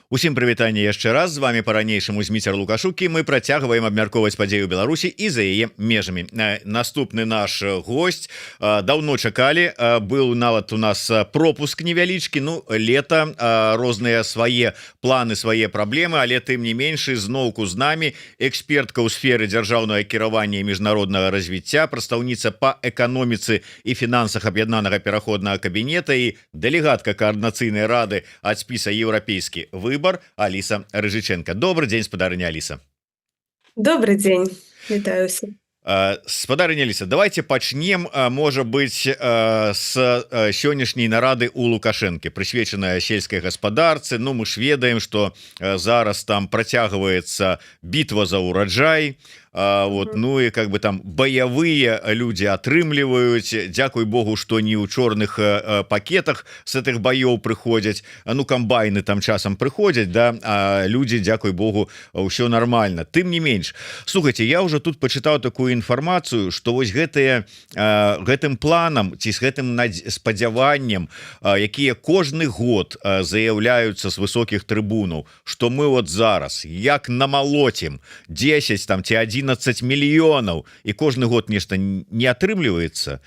Усім прывітанне яшчэ раз. З вами па-ранейшаму Зміцер Лукашук, і мы працягваем абмяркоўваць падзею Беларусі і за яе межамі. Наступны наш гость, даўно чакалі, был нават у нас пропуск невялічкі. Ну, лета, розныя свае планы, свае праблемы, але тым не менш зноўку з намі экспертка ў сферы дзяржаўнага кіравання і міжнароднага развіцця, прадстаўніца па эканоміцы і фінансах Аб'яднанага пераходнага кабінета і дэлегатка Каардынацыйнай рады ад спіса «Еўрапейскі выбор» Аліса Рыжыченко. Добры дзень, спадарыня Аліса. Добрый дзень, вітаю усіх. Спадарыня Аліса, давайте пачнем, можа быть, с сённяшняй нарады у Лукашэнкі, прысвечаная сельскай гаспадарцы. Ну, мы ж ведаем, что зараз там працягваецца бітва за ўраджай, вот, ну и как бы там баявыя люди атрымліваюць, дзякуй Богу, что не ў чорных пакетах с этих баёў прыходзяць. Ну, камбайны там часам прыходзяць, да, а люди, дзякуй Богу, ўсё нормально. Тым не менш, слухайте, я уже тут почытаў такую інфармацыю, что вось гэтыя гэтым планам ці с гэтым спадзяваннем, якія кожны год заяўляюцца с высокіх трыбунаў, что мы вот зараз як намалоцім 10 там ці 11 мільёнаў, і кожны год нешта не атрымліваецца,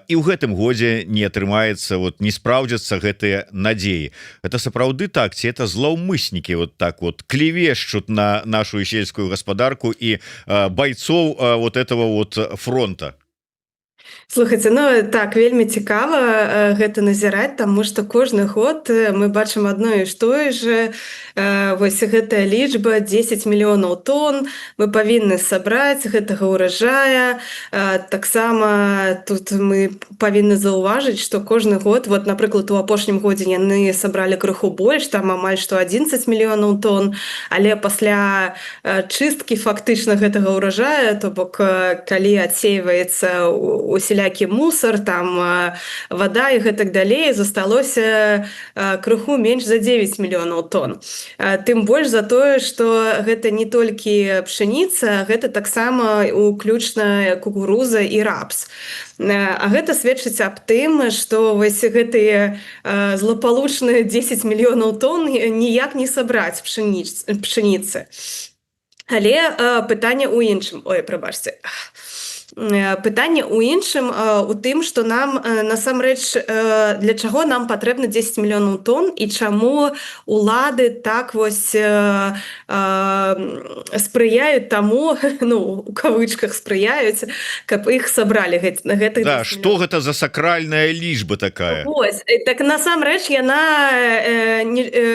і ў гэтым годзе не атрымаецца, вот не спраўдзяцца гэтыя надзеі. Это сапраўды так ці это злаўмыснікі вот так вот клевещут на нашу сельскую гаспадарку і бойцоў вот этого вот фронта? Слухайце, ну так, вельмі цікава гэта назіраць, таму што кожны год мы бачым адно і ж тое ж. Вось гэтая лічба 10 мільёнаў тонн мы павінны сабраць гэтага ўраджая. Таксама тут мы павінны заўважыць, што кожны год, вот, напрыклад, у апошнім годзе яны сабралі крыху больш, там амаль што 11 мільёнаў тонн, але пасля чысткі фактычна гэтага ўраджая, то бок калі адсейваецца усялякі мусор, там вада і гэтак далей, засталося крыху менш за 9 мільёнаў тонн. Тым больш за тое, што гэта не толькі пшаніца, гэта таксама уключна кукуруза і рапс. А гэта сведчыць аб тым, што вось гэтыя злапалучныя 10 мільёнаў тонн ніяк не сабраць пшаніцы. Але пытанне ў іншым. Ой, прабачце. Пытанне ў іншым, у тым, што нам насамрэч, для чаго нам патрэбна 10 мільёнаў тонн і чаму улады так вось спрыяюць таму, ну, у кавычках спрыяюць, каб іх сабралі гэтых Да, 10 что мільёнаў. гэта за сакральная лічба такая? Вось, так насамрэч яна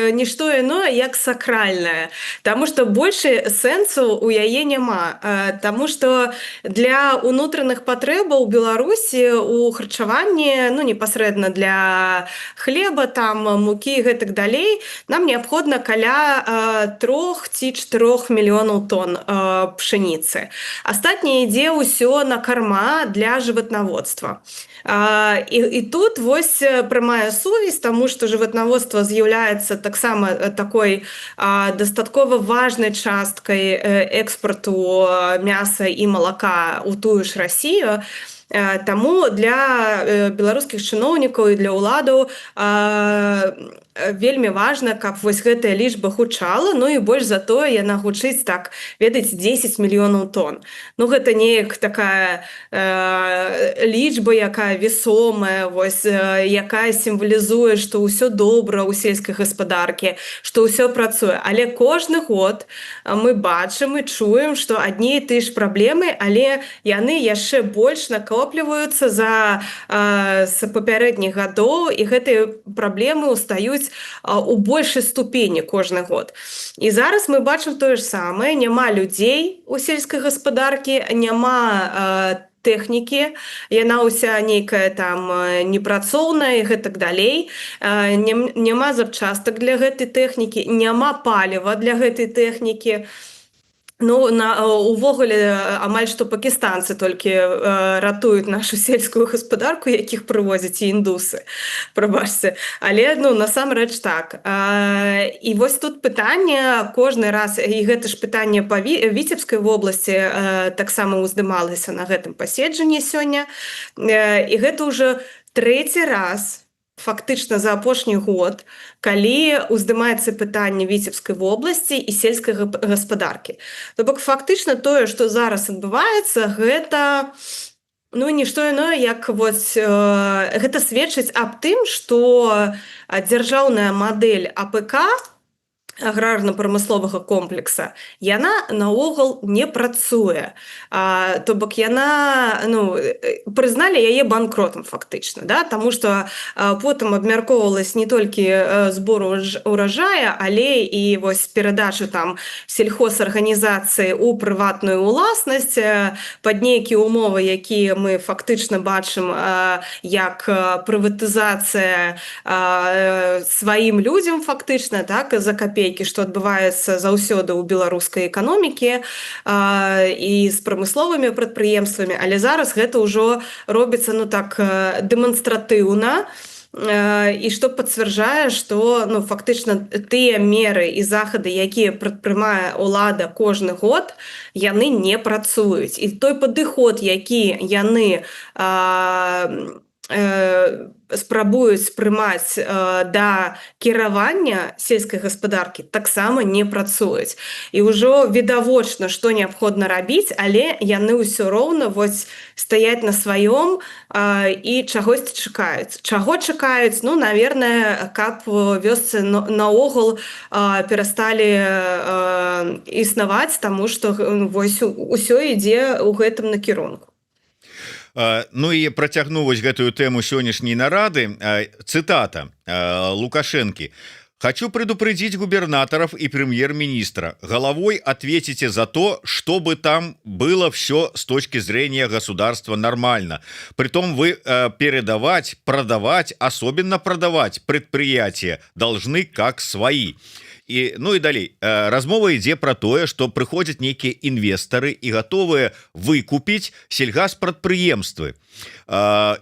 нішто іное, як сакральная, таму што больше сэнсу у яе няма, таму што для унутраных патрэбаў Беларусі у харчаванні, ну, непасрэдна для хлеба, там мукі і гэтак далей, нам неабходна каля 3 ці 4 мільёнаў тонн пшаніцы. Астатняе ідзе ўсё на карма для жыватнаводства. І тут вось прамая сувязь, таму што жыватнаводства з'яўляецца таксама такой дастаткова важнай часткай экспарту мяса і малака ў тую ж Расію. Таму для беларускіх чыноўнікаў і для ўладаў вельмі важна, каб вось гэтая лічба гучала. Ну і больш за тое, яна гучыць так, ведаеце, 10 мільёнаў тонн. Ну, гэта неяк такая лічба, якая весомая, вось, якая сімвалізуе, што ўсё добра ў сельскай гаспадаркі, што ўсё працуе. Але кожны год мы бачым і чуем, што адні і тыя ж праблемы, але яны яшчэ больш накопліваюцца з папярэдніх гадоў, і гэтыя праблемы ўстаюць у большай ступені кожны год. І зараз мы бачым тое ж самае: няма людзей у сельскай гаспадаркі, няма тэхнікі, яна ўся нейкая там непрацоўная і гэтак далей. Няма запчастак для гэтай тэхнікі, няма паліва для гэтай тэхнікі. Ну, увогуле, амаль што пакістанцы толькі ратуюць нашу сельскую гаспадарку, якіх прывозяць, і індусы, прабачце. Але, ну, насамрэч так. І вось тут пытанне кожны раз, і гэта ж пытанне па Віцебскай вобласці таксама ўздымалася на гэтым паседжанні сёння. І гэта ўжо трэці раз. Фактычна за апошні год, калі уздымаецца пытанне Віцебскай вобласці і сельскай гаспадаркі. То бок фактычна тое, што зараз адбываецца, гэта, ну, нішто іное, як вось гэта сведчыць аб тым, што дзяржаўная мадэль АПК, аграрна-прамысловага комплекса, яна наогул не працуе. То бок яна, ну, прызналі яе банкротам фактычна, да? Таму што потым абмяркоўвалась не толькі збор уражая, але і вось перадачу там сельхозарганізацыі ў прыватную ўласнасць пад нейкія умовы, якія мы фактычна бачым як прыватызацыя сваім людзям фактычна, так, за капейкі, што адбываецца заўсёды ў беларускай эканомікі і з прамысловымі прадпрыемствамі, але зараз гэта ўжо робіцца, ну, так дэманстратыўна. І што пацвярджае, што, ну, фактычна тыя меры і захады, якія прадпрымае ўлада кожны год, яны не працуюць. І той падыход, які яны спрабуюць прымаць да кіравання сельскай гаспадаркі, таксама не працуюць. І ўжо відавочна, што неабходна рабіць, але яны ўсё роўна вось стаяць на сваём і чагосьці чакаюць. Чаго чакаюць? Ну, наверное, каб вёсцы наогул перасталі існаваць, таму што, ну, вось усё ідзе ў гэтым накірунку. Ну і працягну вось гэтую тэму сённяшняй нарады. Цытата Лукашэнкі: «Хочу предупредить губернаторов и премьер-министра. Головой ответите за то, чтобы там было все с точки зрения государства нормально. Притом вы передавать, продавать, особенно продавать предприятия должны как свои». І ну і далей размова ідзе про тое, что прыходзяць нейкія інвестары і гатовыя выкупіць сельгаспрадпрыемствы.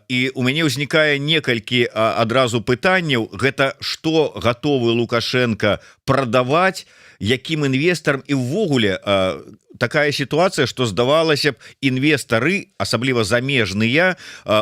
І у мяне ўзнікае некалькі адразу пытанняў: гэта что гатовы Лукашенко прадаваць, якім інвестарам? І ўвогуле такая сітуацыя, что, здавалася б, інвестары, асабліва замежныя,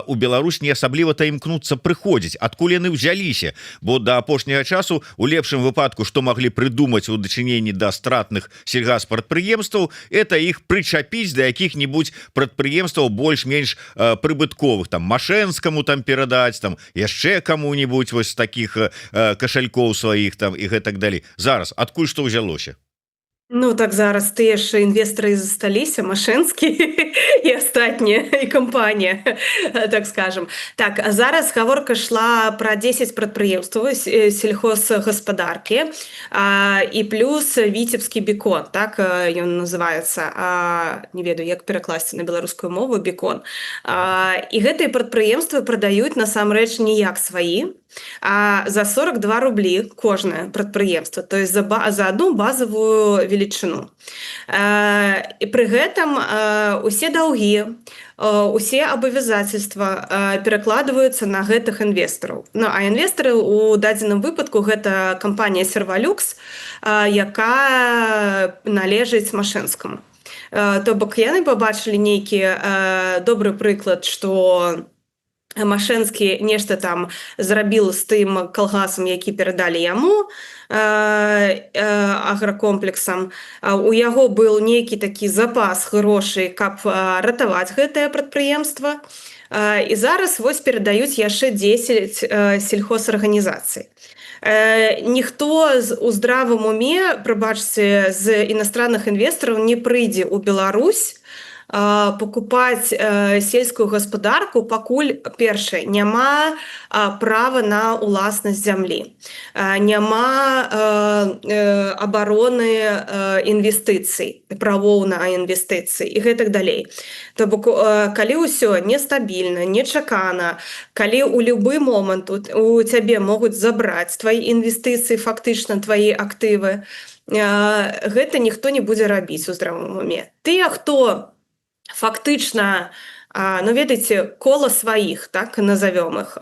у Беларусь не асабліва-то імкнуцца прыходзіць. Адкуль яны ўзяліся? Бо до апошняга часу у лепшым выпадку, что маглі прыдумаць у дачыненні да стратных сельгаспрадпрыемстваў, это іх прычапіць да якіх-нибудь прадпрыемстваў больш-менш прыбытковых, там Машэнскаму там перадаць, там яшчэ кому-нибудь вось таких кашалькоў сваіх там і гэтак далей. Зараз адкуль что ўзялося? Ну так зараз тыя ж інвестары і засталіся, Машэнскі і астатнія, і кампанія, так скажем. Так, а зараз гаворка шла пра 10 прадпрыемстваў сельхозгаспадаркі і плюс «Віцебскі бекон», так ён называется, не ведаю, як перакласці на беларускую мову бекон. І гэтыя прадпрыемствы прадаюць насамрэч не як сваі, а за 42 рублі кожнае прадпрыемства, то есть за одну базовую велічыну. І пры гэтым усе даўгі, усе обязательства перакладваюцца на гэтых інвестараў. Ну а інвестары у дадзеным выпадку — гэта кампанія «Сервалюкс», якая належыць Машэнскаму. То бок яны пабачылі нейкі добры прыклад, што Машэнскі нешта там зрабіў з тым калгасам, які перадалі яму, агракомплексам. У яго был нейкі такі запас грошай, каб ратаваць гэтае прадпрыемства. І зараз вось перадаюць яшчэ 10 сельхозарганізацый. Ніхто у здравым уме, прабачце, з иностранных інвестараў не прыйдзе ў Беларусь покупаць сельскую гаспадарку, пакуль, першае, няма права на ўласнасць зямлі, няма абароны інвестыцый, правоў на інвестыцыі і гэтак далей. То бок калі ўсё нестабільна, нечакана, калі ў любы момант у цябе могуць забраць твои інвестыцыі, фактычна твои актывы, гэта ніхто не будзе рабіць у здравым уме. Тыя, хто фактычна, ну, ведаеце, кола сваіх, так назовём их,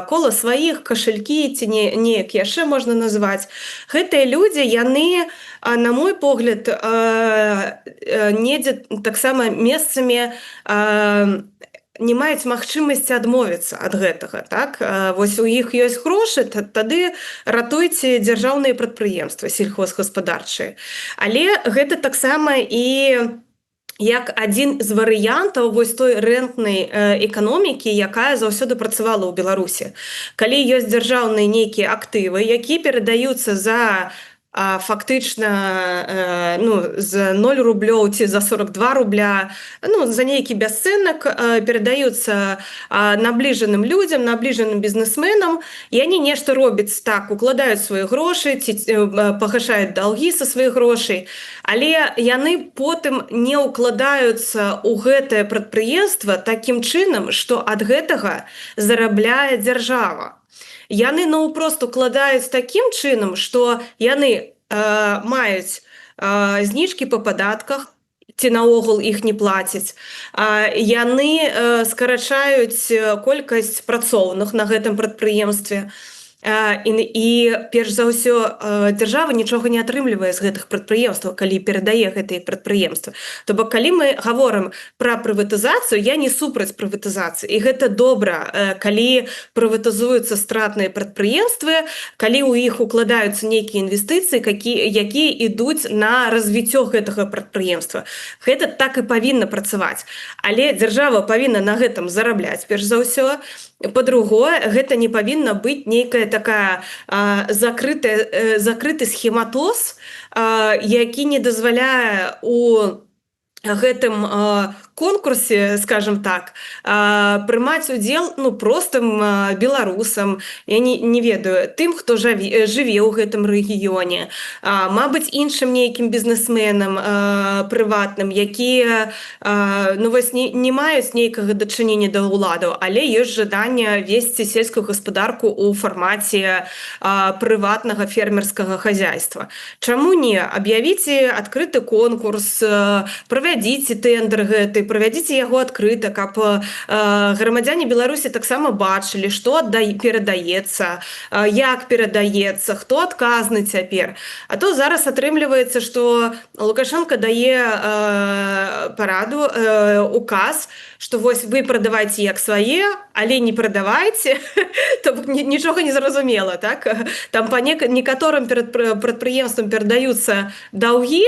кола сваіх, кашалькі ці не неяк яшчэ можна назваць, гэтыя людзі, яны, на мой погляд, недзе таксама месцамі не маюць магчымасці адмовіцца ад гэтага, так. Вось у іх ёсць грошы, тады ратуйце дзяржаўныя прадпрыемствы сельхозгаспадарчыя. Але гэта таксама і як адзін з варыянтаў вось той рэнтнай эканомікі, якая заўсёды працавала ў Беларусі. Калі ёсць дзяржаўныя нейкія актывы, якія перадаюцца за фактычна ну, з 0 рублёў ці за 42 рубля, ну, за нейкі бясцэнак перадаюцца набліжаным людзям, набліжаным бізнесменам, і они нешта робяць, так, укладаюць свае грошы ці пагашаюць даўгі са сваіх грошай, але яны потым не ўкладаюцца ў гэтае прадпрыемства такім чынам, што ад гэтага зарабляе дзяржава. Яны наўпрост укладаюць такім чынам, што яны маюць зніжкі па падатках ці наогул іх не плацяць. Яны скарачаюць колькасць працоўных на гэтым прадпрыемстве. І перш за ўсё, дзяржава нічога не атрымлівае з гэтых прадпрыемстваў, калі перадае гэтыя прадпрыемствы. То бок, калі мы гаворым пра прыватызацыю, я не супраць прыватызацыі, і гэта добра, калі прыватызуюцца стратныя прадпрыемствы, калі ў іх укладаюцца нейкія інвестыцыі, якія ідуць на развіццё гэтага прадпрыемства. Гэта так і павінна працаваць. Але дзяржава павінна на гэтым зарабляць перш за ўсё. Па-другое, гэта не павінна быць нейкая такая закрыты схематоз, які не дазваляе у гэтым конкурсе, скажем так, прымаць удзел, ну, простым беларусам, я не ведаю, тым, хто жыве ў гэтым рэгіёне, мабыць, іншым нейкім бізнесменам прыватным, якія ну, вось не маюць нейкага дачынення да ўладаў, але ёсць жаданне весці сельскую гаспадарку ў фармаце прыватнага фермерскага хозяйства. Чаму не? Аб'явіце адкрыты конкурс, правядзіце тэндар гэты, правядзіце яго адкрыта, каб грамадзяне Беларусі таксама бачылі, што перадаецца, як перадаецца, хто адказны цяпер. А то зараз атрымліваецца, што Лукашенко дае параду, указ, што вось вы прадавайце як свае, але не прадавайце, то бок нічога не зразумела, так? Там па некаторым прадпрыемствам перадаюцца даўгі,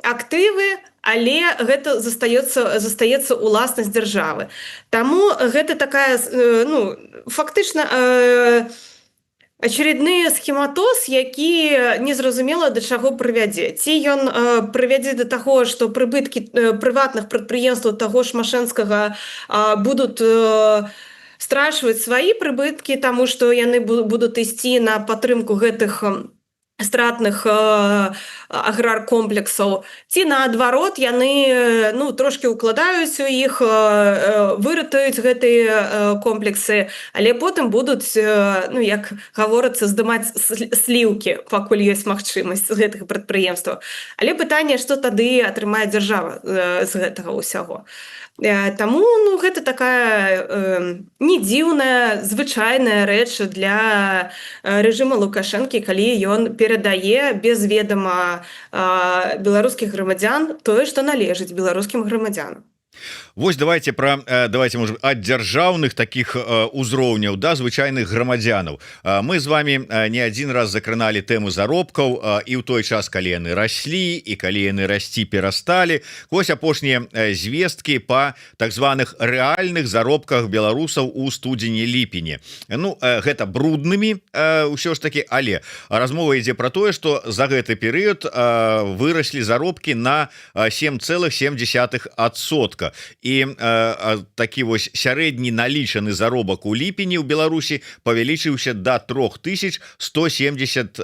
актывы, але гэта застаецца уласнасць дзяржавы. Таму гэта такая ну, фактычна очередны схематоз, які незразумела да чаго прывядзе. Ці ён прывядзе да таго, што прыбыткі прыватных прадпрыемстваў таго ж Машэнскага будуць страчваць свае прыбыткі, таму што яны будуць ісці на падтрымку гэтых стратных аграркомплексаў, ці наадварот, яны ну, трошки укладаюць у іх, выратаюць гэтыя комплексы, але потым будуць, ну, як гаворыцца, здымаць сліўкі, пакуль ёсць магчымасць, з гэтых прадпрыемстваў. Але пытанне, што тады атрымае дзяржава з гэтага ўсяго. Таму, ну, гэта такая не дзіўная, звычайная рэч для рэжыма Лукашэнкі, калі ён перадае без ведама беларускіх грамадзян тое, што належыць беларускім грамадзянам. Вось давайте, может, ад дзяржаўных таких узроўняў да звычайных грамадзянаў. Мы з вами не один раз закраналі тэму заробкаў і ў той час, калі яны раслі, і калі яны расці перасталі. Вось апошнія звесткі по так званых рэальных заробках беларусаў у студзені, ліпені. Ну, гэта бруднымі ўсё ж таки, але размова ідзе про тое, что за гэты перыяд выраслі заробкі на 7,7%, і такі вось сярэдні налічаны заробак у ліпені ў Беларусі павялічыўся до 3172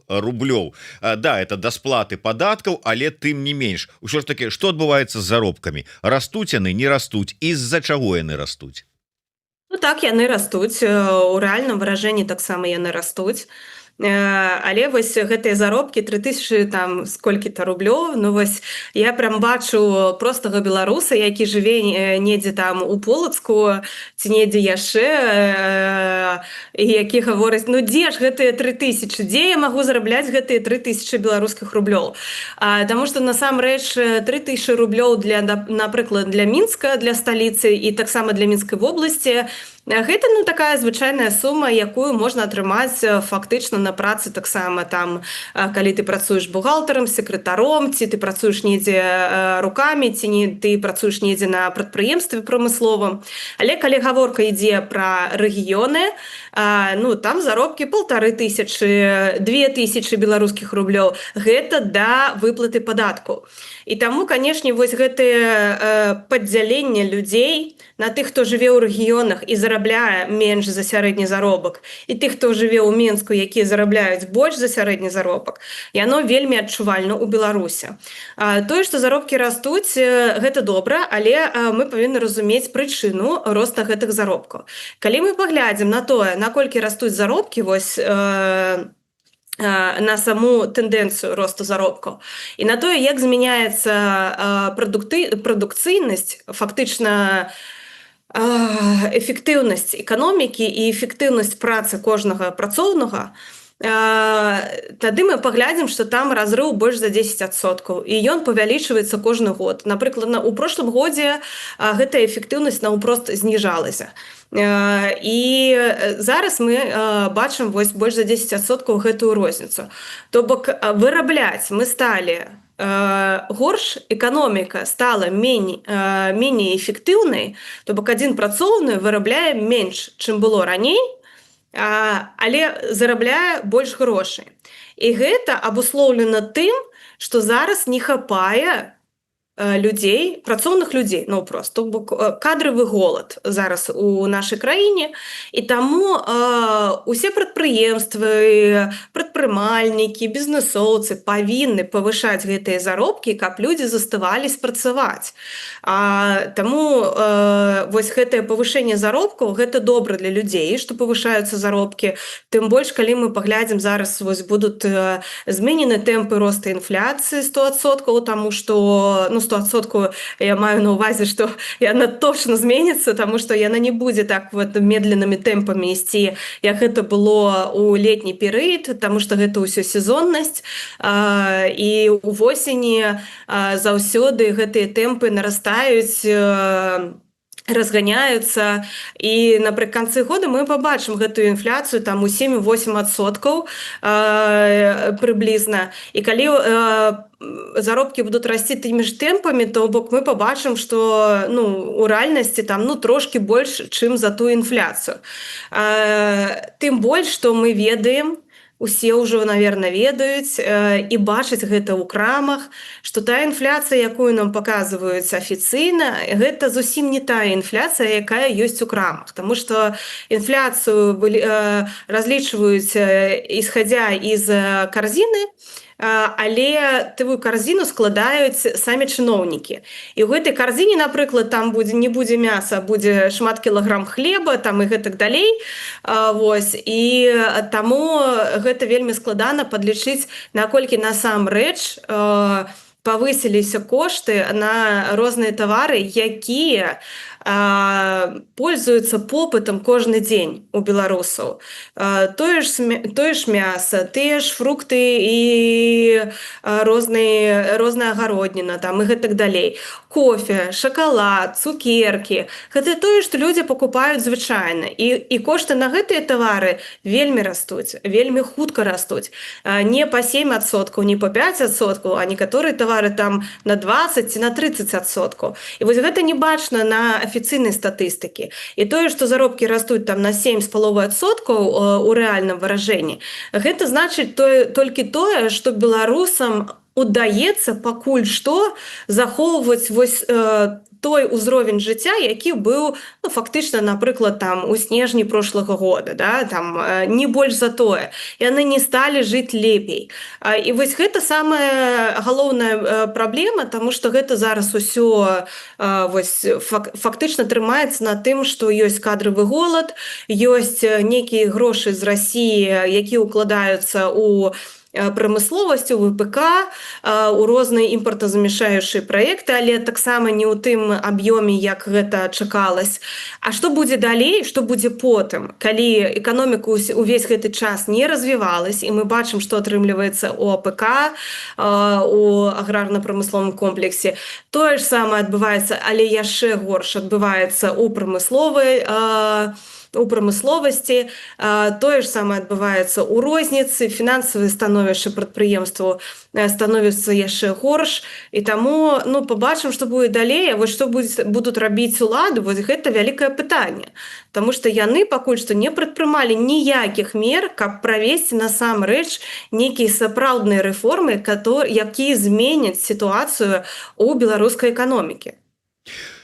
рублёў. Да, это да сплаты падаткаў, але тым не менш, ўсё ж таки, что адбываецца з заробкамі? Растуць яны, не растуць, из-за чаго яны растуць? Ну так, яны растуць, у рэальным выражэнні таксама яны растуць. Але вось гэтыя заробкі 3000 там сколькі-то рублёў, ну вось я прям бачу простага беларуса, які жыве недзе там у Полацку ці недзе яшчэ, і які гаворыць: «Ну дзе ж гэтыя 3000, дзе я магу зарабляць гэтыя 3000 беларускіх рублёў?» Таму што насамрэч 3000 рублёў для, напрыклад, для Мінска, для сталіцы і таксама для Мінскай вобласці, гэта, ну, такая звычайная сума, якую можна атрымаць фактычна на працы таксама там, калі ты працуеш бухгалтарам, секретаром, ці ты працуеш недзе рукамі, ці не ты працуеш недзе на прадпрыемстве прамысловым. Але калі гаворка ідзе пра рэгіёны, ну, там заробкі 1500, 2000 беларускіх рублёў, гэта да выплаты падатку. І таму, канешне, вось гэтае падзяленне людзей на тых, хто жыве ў рэгіёнах і зарабляе менш за сярэдні заробак, і тых, хто жыве ў Менску, якія зарабляюць больш за сярэдні заробак, яно вельмі адчувальна ў Беларусі. Тое, што заробкі растуць, гэта добра, але мы павінны разумець прычыну роста гэтых заробкаў. Калі мы паглядзім на тое, наколькі растуць заробкі, вось на саму тэндэнцыю росту заробкаў і на тое, як змяняецца прадукцыйнасць, фактычна эфектыўнасць эканомікі і эфектыўнасць працы кожнага працоўнага, тады мы паглядзім, што там разрыў больш за 10%, і ён павялічваецца кожны год. Напрыклад, у прошлым годзе гэтая эфектыўнасць наўпрост зніжалася. І зараз мы бачым вось больш за 10% гэтую розніцу. То бок вырабляць мы сталі горш, эканоміка стала меней эфектыўнай, то бок адзін працоўны вырабляе менш, чым было раней, але зарабляе больш грошай. І гэта абуслоўлена тым, што зараз не хапае людзей, працоўных людзей, ну просто бок кадравы голад зараз у нашай краіне, і таму усе прадпрыемствы, прадпрымальнікі, бізнесоўцы павінны павышаць гэтыя заробкі, каб людзі заставались працаваць. Таму вось гэтае павышэнне заробкаў, гэта добра для людзей, што павышаюцца заробкі, тым больш калі мы паглядзім, зараз вось будут зменены тэмпы роста інфляцыі 100%, таму што, ну, 100% я маю на увазе, што яна точно зменіцца, таму што яна не будзе так вот медленными тэмпамі ісці, як гэта было у летні перыяд, таму што гэта ўсё сезоннасць, і у восені заўсёды гэтыя тэмпы нарастаюць, разганяюцца, і напрыканцы года мы пабачым гэтую інфляцыю там у 7-8% прыблізна. І калі заробкі будуць расці тымі ж тэмпамі, то бок мы пабачым, што, ну, у рэальнасці там, ну, трошки больш, чым за ту інфляцыю. Тым больш, што мы ведаем, усе ўжо, наверное, ведаюць і бачаць гэта ў крамах, што тая інфляцыя, якую нам паказваюць афіцыйна, гэта зусім не тая інфляцыя, якая ёсць у крамах. Таму што інфляцыю разлічваюць, исходя из корзины, але тую карзіну складаюць самі чыноўнікі. І ў гэтай карзіне, напрыклад, там будзе, не будзе мяса, будзе шмат кілаграм хлеба там і гэтак далей. Вось, і таму гэта вельмі складана падлічыць, наколькі насамрэч павысіліся кошты на розныя тавары, якія пользуются попытам кожны дзень у беларусаў. Тое ж мяса, тыя ж фрукты і розная агародніна там і гэтак далей. Кофе, шакалад, цукеркі. Гэта тое, што людзі пакупаюць звычайна. І кошты на гэтыя тавары вельмі растуць, вельмі хутка растуць. Не па 7%, не па 5%, а некаторыя тавары там на 20 ці на 30%. І вось гэта не бачна на афіцыйнай статыстыкі. І тое, што заробкі растуць там на 7,5% у рэальным выражэнні, гэта значыць толькі тое, што беларусам удаецца пакуль што захоўваць вось той узровень жыцця, які быў, ну, фактычна, напрыклад, там у снежні прошлого года, да, там не больш за тое. Яны не сталі жыць лепей. І вось гэта самая галоўная праблема, таму што гэта зараз усё вось фактычна трымаецца на тым, што ёсць кадравы голад, ёсць нейкія грошы з Расіі, які ўкладаюцца у прамысловасць, у ВПК, у розныя імпартазамяшаючыя праекты, але таксама не ў тым аб'ёме, як гэта чакалась. А што будзе далей, што будзе потым, калі эканоміка увесь гэты час не развівалась, і мы бачым, што атрымліваецца у АПК, у аграрна-прамысловым комплексе. Тое ж самае адбываецца, але яшчэ горш адбываецца у прамысловасці, тое ж самае адбываецца ў розніцы, фінансавае становішча прадпрыемству становіцца яшчэ горш. І таму, ну, побачым, што будзе далей. Вось што будуць рабіць улады, вось гэта вялікае пытанне. Таму што яны пакуль што не прадпрымалі ніякіх мер, каб правесці насамрэч нейкія сапраўдныя рэформы, якія зменяць сітуацыю ў беларускай эканомікі.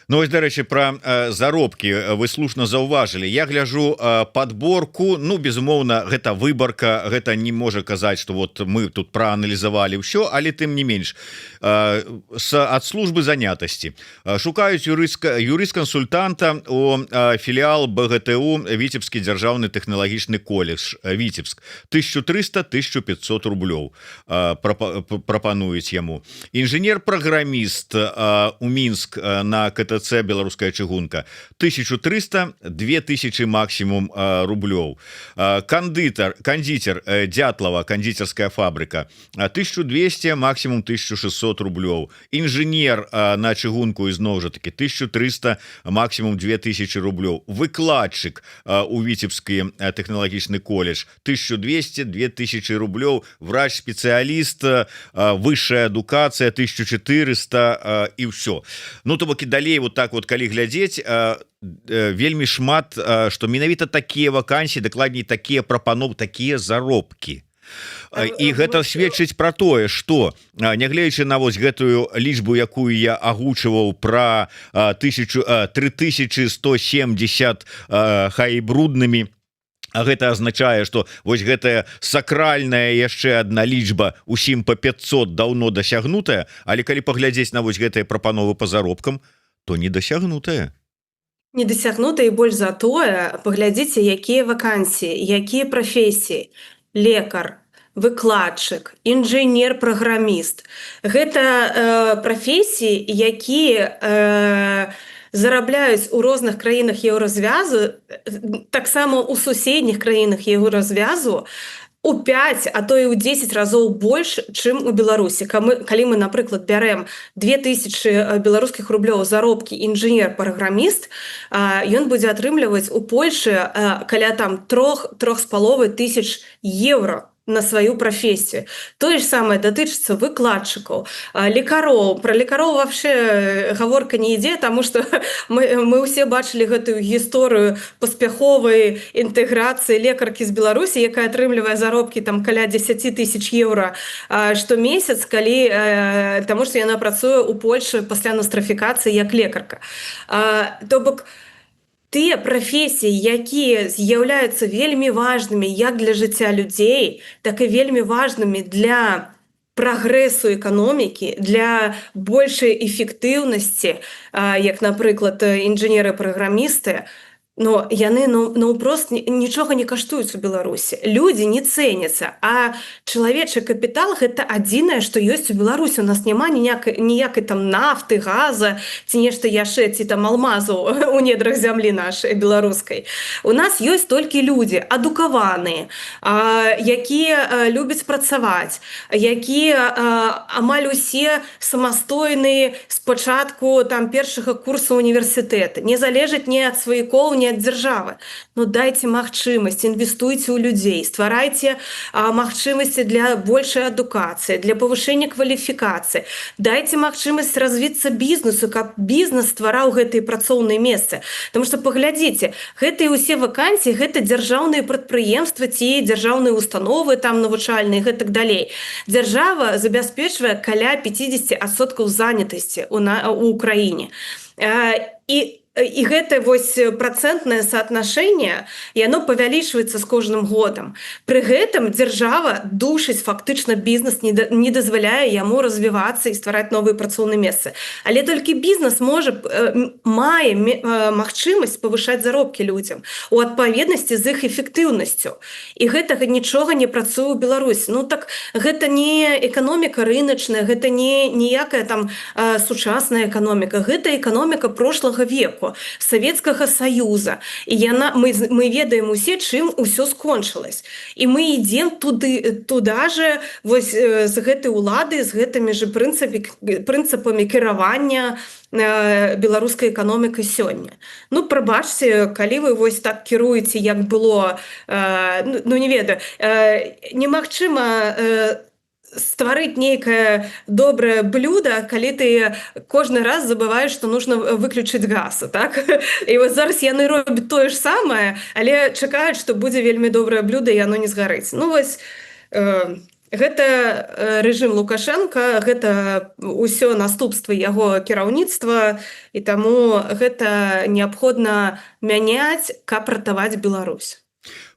Ну вось, дарэчы, пра заробкі вы слушна заўважылі. Я гляжу подборку. Ну, безумоўна, гэта выбарка, гэта не можа казаць, что вот мы тут прааналізавалі ўсё, але тым не менш ад службы занятасці шукаюць юрыст-кансультанта у філіал БГТУ Віцебскі дзяржаўны тэхналагічны колледж, Віцебск, 1300 1500 рублёў прапануюць яму. Інжынер-праграміст у Мінск на КТЦ «Беларуская чыгунка», 1300 2000 максимум рублёў. Кандытар, Дятлова кондитерская фабрика, 1200, максимум 1600 рублёў. Інжынер на чыгунку, ізноў жа таки, 1300, максимум 2000 рублёў. Выкладчык у Віцебскі тэхналагічны колледж, 1200 2000 рублёў. Врач спецыяліст, высшая адукацыя, 1400, і ўсё. Ну, то бок і далей вот так вот калі глядзець, вельмі шмат, что менавіта такія вакансіі, дакладней, такія прапанов, такія заробкі. І гэта сведчыць про тое, что, нягледзячы на вось гэтую лічбу, якую я агучваў, про 1000 3170, хай бруднымі, А гэта азначае, что вось гэтая сакральная яшчэ одна лічба, усім по 500, даўно дасягнутая, але калі паглядзець на вось гэтыя прапановы по заробкам, то не дасягнутая. Не дасягнута, і больш за тое, паглядзіце, якія вакансіі, якія прафесіі: лекар, выкладчык, інжынер-праграміст. Гэта прафесіі, якія зарабляюць у розных краінах Еўразвязу, таксама у суседніх краінах Еўразвязу, у 5, а то і ў 10 разоў больш, чым у Беларусі. Калі мы, напрыклад, бярэм 2000 беларускіх рублёў заробкі інжынер-праграміст, ён будзе атрымліваць у Польшы каля там 3-3,5 тысяч еўра на сваю прафесію. Тое ж самае датычыцца выкладчыкаў, лекароў. Пра лекароў вообще гаворка не ідзе, таму што мы ўсе бачылі гэтую гісторыю паспяховай інтэграцыі лекаркі з Беларусі, якая атрымлівае заробкі там каля 10 тысяч еўра штомесяц, таму што яна працуе ў Польшы пасля нострыфікацыі як лекарка. То бок тыя прафесіі, якія з'яўляюцца вельмі важнымі як для жыцця людзей, так і вельмі важнымі для прагрэсу эканомікі, для большай эфектыўнасці, як, напрыклад, інжынеры-праграмісты, но яны, ну, наўпрост нічога не каштуюць у Беларусі. Людзі не цэняцца, а чалавечы капітал — гэта адзінае, што ёсць у Беларусі. У нас няма ніякай там нафты, газа ці нешта яшчэ, ці там алмазу у недрах зямлі нашай беларускай. У нас ёсць толькі людзі адукаваныя, якія любяць працаваць, якія амаль усе самастойныя з пачатку там першага курсу універсітэта, не залежаць ні ад сваякоў, ні не ад дзяржавы. Но дайце магчымасць, інвестуйце ў людзей, стварайце магчымасці для большай адукацыі, для павышэння кваліфікацыі. Дайце магчымасць развіцца бізнесу, каб бізнес ствараў гэтыя працоўныя месцы. Потому что, паглядзіце, гэтыя ўсе вакансіі — гэта дзяржаўныя прадпрыемствы ці дзяржаўныя установы там навучальныя, гэтак далей. Дзяржава забяспечвае каля 50% занятасці у краіне. І гэта вось працэнтнае соотношение, яно павялічваецца з кожным годам. Пры гэтым дзяржава душыць фактычна бізнес, не дазваляе яму развівацца і ствараць новыя працоўныя месцы. Але толькі бізнес можа, мае магчымасць павышаць заробкі людзям у адпаведнасці з іх эфектыўнасцю. І гэтага нічога не працуе ў Беларусі. Ну так гэта не эканоміка рыначная, гэта не ніякая там сучасная эканоміка, гэта эканоміка прошлага веку, Савецкага Саюза. І яна мы ведаем усе, чым усё скончылась. І мы ідзем туды туда же вось, з гэтай улады, з гэтымі же прынцыпамі кіравання беларускай эканомікай сёння. Ну, прабачце, калі вы вось так кіруеце, як было, ну не ведаю, немагчыма стварыць нейкае добрае блюдо, калі ты кожны раз забываеш, што нужно выключыць газ, так? І вот зараз яны робяць тое ж самае, але чакаюць, што будзе вельмі добрае блюдо і яно не згарыць. Ну вось, гэта рэжым Лукашенко, гэта ўсё наступствы яго кіраўніцтва, і таму гэта неабходна мяняць, каб ратаваць Беларусь.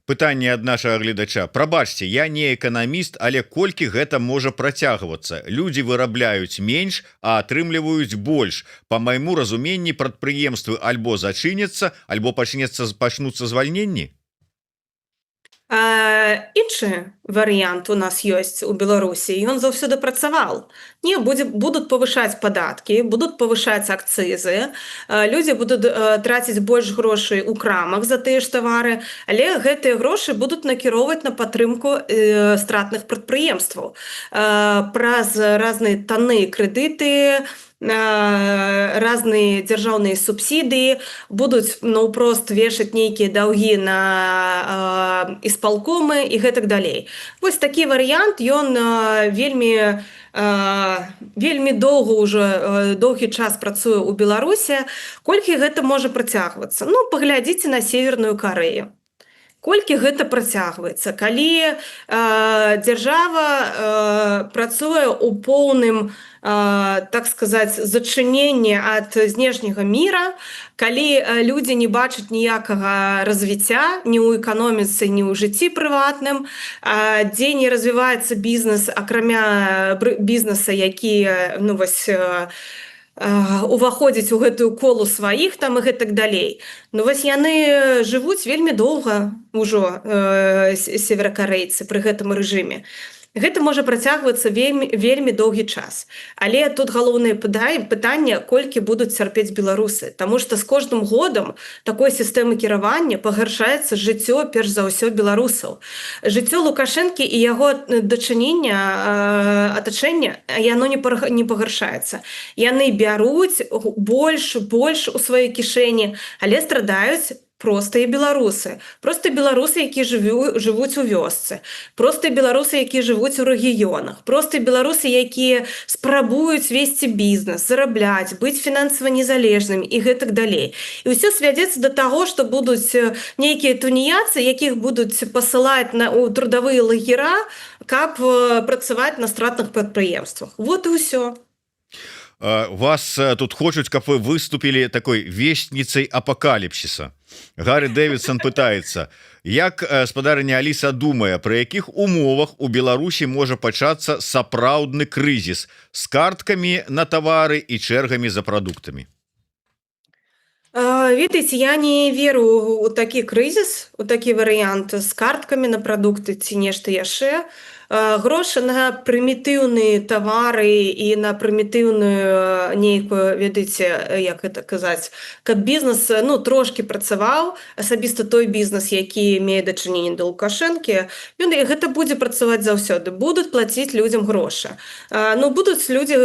Пытанне ад нашага гледача: «Прабачце, я не эканаміст, але колькі гэта можа працягвацца? Людзі вырабляюць менш, а атрымліваюць больш. Па майму разуменні, прадпрыемствы альбо зачыняцца, альбо пачнуцца звальненні». Іншы варыянт у нас ёсць у Беларусі, ён заўсёды працаваў. Не будзе, будут павышаць падаткі, будут павышаць акцызы, людзі будуць траціць больш грошай у крамах за тыя ж тавары, але гэтыя грошы будуць накіроўваць на падтрымку стратных прадпрыемстваў праз разныя танныя крэдыты, разныя дзяржаўныя субсідыі, будуць наўпрост вешаць нейкія даўгі на исполкомы і гэтак далей. Вось такі варыянт, ён вельмі доўга ўжо, доўгі час працуе ў Беларусе. Колькі гэта можа працягвацца? Ну, паглядзіце на Северную Карэю. Колькі гэта працягваецца, калі дзяржава працуе ў поўным, так сказаць, зачыненні ад знешняга мира, калі людзі не бачаць ніякага развіцця ні ў эканоміцы, ні ў жыцці прыватным, дзе не развіваецца бізнес, акрамя бізнеса, які, ну вось, уваходзіць у гэтую колу сваіх там і гэтак далей. Ну вось, яны жывуць вельмі доўга ўжо, северакарэйцы, пры гэтым рэжыме. Гэта можа працягвацца вельмі, вельмі доўгі час. Але тут галоўнае пытанне, колькі будуць цярпець беларусы. Таму што з кожным годам такой сістэмы кіравання пагаршаецца жыццё перш за ўсё беларусаў. Жыццё Лукашэнкі і яго дачынення, атачэння, яно не пагаршаецца. Яны бяруць больш, больш у свае кішэні, але страдаюць простыя беларусы, просто беларусы, які жывуць у вёсцы, простыя беларусы, якія жывуць у рэгіёнах, простыя беларусы, якія спрабуюць весці бізнес, зарабляць, быць фінансава незалежнымі і гэтак далей. І ўсё свядзецца да таго, што будуць нейкія тунеядцы, якіх будуць пасылаць на у трудавыя лагера, каб працаваць на стратных прадпрыемствах. Вот і ўсё. Вас тут хочуць, каб вы выступілі такой вестніцай апокаліпсіса. Гары Дэвидсон пытается: як спадарыня Аліса думае, пры якіх умовах у Беларусі можа пачацца сапраўдны крызіс з карткамі на тавары і чэргамі за прадуктамі? Ведаеце, я не веру у такі крызіс, у такі варыянт з карткамі на прадукты ці нешта яшчэ. Грошы на прымітыўныя тавары і на прымітыўную нейкую, ведаеце, як это казаць, каб бізнес, ну, трошки працаваў, асабіста той бізнес, які мее дачыненне да Лукашэнкі, ён і гэта будзе працаваць заўсёды. Будуць плаціць людзям грошы. Ну, будуць людзі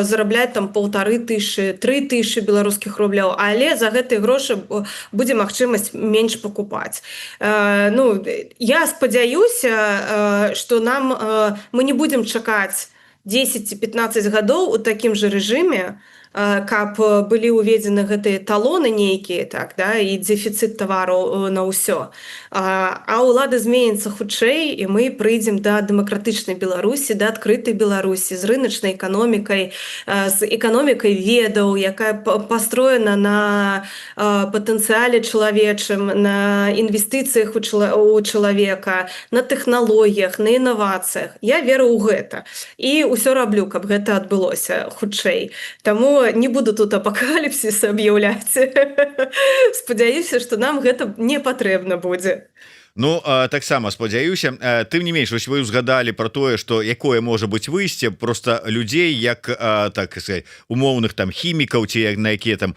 зарабляць там 1500, 3000 беларускіх рублёў, але за гэтыя грошы будзе магчымасць менш пакупаць. Ну, я спадзяюся, што нам мы не будзем чакаць 10 ці 15 гадоў у такім жа рэжыме, каб былі ўведзены гэтыя талоны нейкія, так, да, і дэфіцыт тавару на ўсё. А ўлада зменіцца хутчэй, і мы прыйдзем да дэмакратычнай Беларусі, да адкрытай Беларусі з рыначнай эканомікай, з эканомікай ведаў, якая пастроена на патэнцыяле чалавечым, на інвестыцыях у чалавека, на тэхналогіях, на інавацыях. Я веру ў гэта і ўсё раблю, каб гэта адбылося хутчэй. Таму не буду тут апакаліпсіс аб'яўляць. Спадзяюся, што нам гэта не патрэбна будзе. Ну, таксама спадзяюся. Тым не менш, вось вы узгадалі про тое, что якое можа быть выйсце: просто людзей, як, так сказать, умоўных там хімікаў ці як на якія там,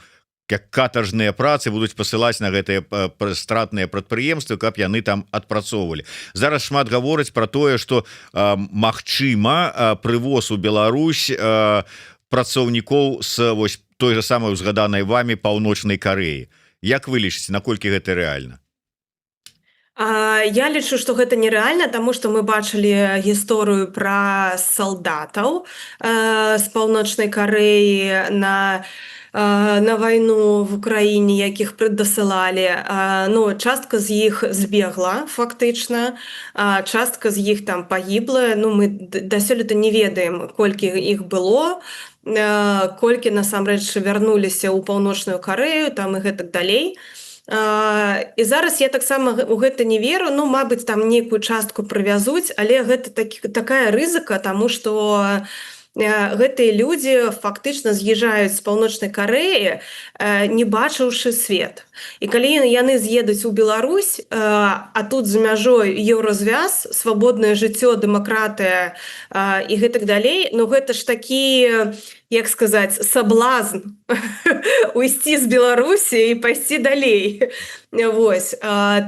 як катаржныя працы, будуць пасылаць на гэтыя стратныя прадпрыемствы, каб яны там адпрацоўвалі. Зараз шмат гаворыць про тое, что, магчыма, прывоз у Беларусь працаўнікоў с вось той же самой узгаданай вами Паўночнай Карэі. Як вы лічыце, наколькі гэта рэальна? Я лічу, што гэта нерэальна, таму што мы бачылі гісторыю пра салдатаў з Паўночнай Карэі на вайну в Украіне, якіх дасылалі. Ну, частка з іх збегла фактычна, частка з іх там пагібла. Ну, мы да сёлета не ведаем, колькі іх было, колькі насамрэч вярнуліся ў Паўночную Карэю там і гэтак далей. І зараз я таксама у гэта не веру. Ну, мабыць, там нейкую частку прывязуць, але гэта такая рызыка, таму што гэтыя людзі фактычна з'язджаюць з Паўночнай Карэі, не бачыўшы свет. І калі яны з'едуць у Беларусь, а тут за мяжой Еўразвяз, свабоднае жыццё, дэмакратыя і гэтак далей, ну, гэта ж такі, як сказаць, соблазн уйсці з Беларусі і пайсці далей. Вось.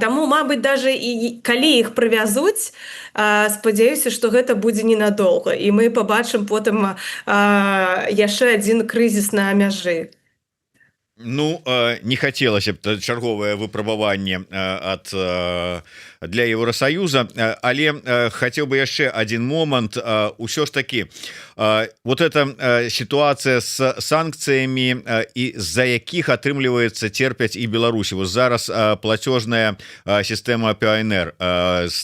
Таму, мабыць, даже і калі іх прывязуць, спадзяюся, што гэта будзе ненадоўга і мы пабачым потым яшчэ адзін крызіс на мяжы. Ну, не хацелася б чарговае выпрабаванне ад для Еўросаюза. Але хацеў бы яшчэ один момант. Усё ж таки вот эта ситуация с санкцыямі, і з-за якіх, атрымліваецца, терпяць і Беларусі. Вот зараз платежная сістэма Payoneer,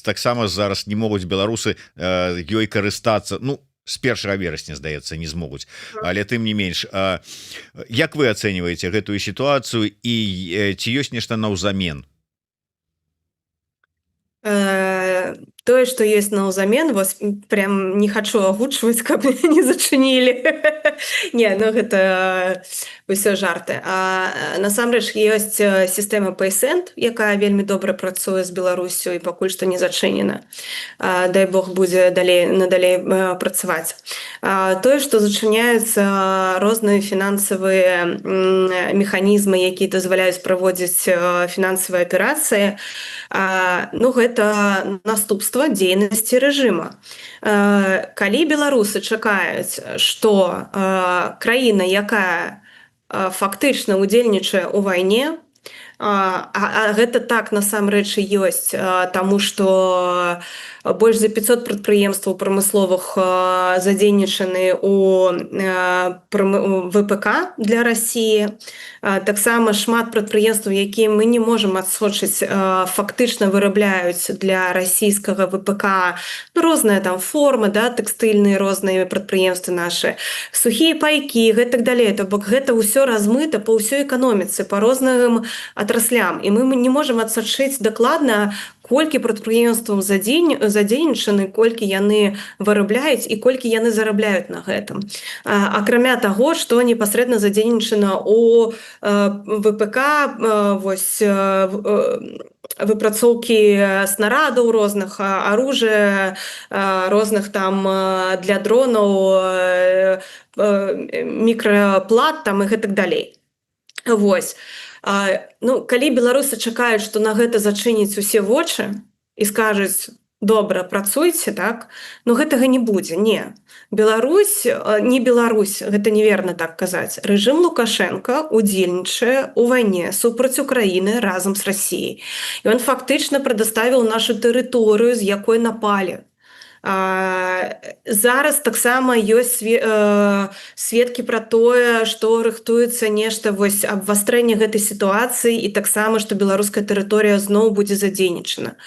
таксама зараз не могуць беларусы ёй карыстацца. Ну, с 1 верасня, здаецца, не змогуць, але тым не менш, як вы ацэньваеце гэтую сітуацыю і ці ёсць нешта наўзамен? Тое, што ёсць наўзамен, вось прям не хачу агучваць, каб не зачынілі. Не, ну, гэта ўсё жарты. А насамрэч ёсць сістэма Paysend, якая вельмі добра працуе з Беларуссю і пакуль што не зачынена. Дай Бог, будзе далей надалей працаваць. Тое, што зачыняюцца розныя фінансавыя механізмы, якія дазваляюць праводзіць фінансавыя аперацыі, ну, гэта наступства дзейнасці рэжыма. Калі беларусы чакаюць, што краіна, якая фактычна удзельнічае ў вайне, а гэта так насамрэч і ёсць, таму што больш за 500 прадпрыемстваў прамысловых задзейнічаны у ВПК для Расіі. Таксама шмат прадпрыемстваў, якія мы не можам адсочыць, фактычна вырабляюць для расійскага ВПК, ну, розныя там формы, да, тэкстыльныя, розныя прадпрыемствы нашы, сухія пайкі, гэтак далей. То бок гэта ўсё размыта па ўсёй эканоміцы, па розным отраслям, і мы не можам адсачыць дакладна, колькі прадпрыемстваў задзейнічаны, колькі яны вырабляюць і колькі яны зарабляюць на гэтым. Акрамя таго, што непасрэдна задзейнічана у ВПК, вось. выпрацоўкі снарадаў розных, оружия розных там для дронаў, мікраплат там і гэтак далей. Вось. Ну, калі беларусы чакаюць, што на гэта зачыніць усе вочы і скажуць: «Добра, працуйце», так, но гэтага не будзе. Не Беларусь, не Беларусь, гэта неверна так казаць. Рэжым Лукашенко удзельнічае у вайне супраць Украіны разам з Расіяй. Ён фактычна прадаставіў нашу тэрыторыю, з якой напалі. Зараз таксама ёсць сведкі пра тое, што рыхтуецца нешта, вось, абвастрэнне гэтай сітуацыі, і таксама, што беларуская тэрыторыя зноў будзе задзейнічана.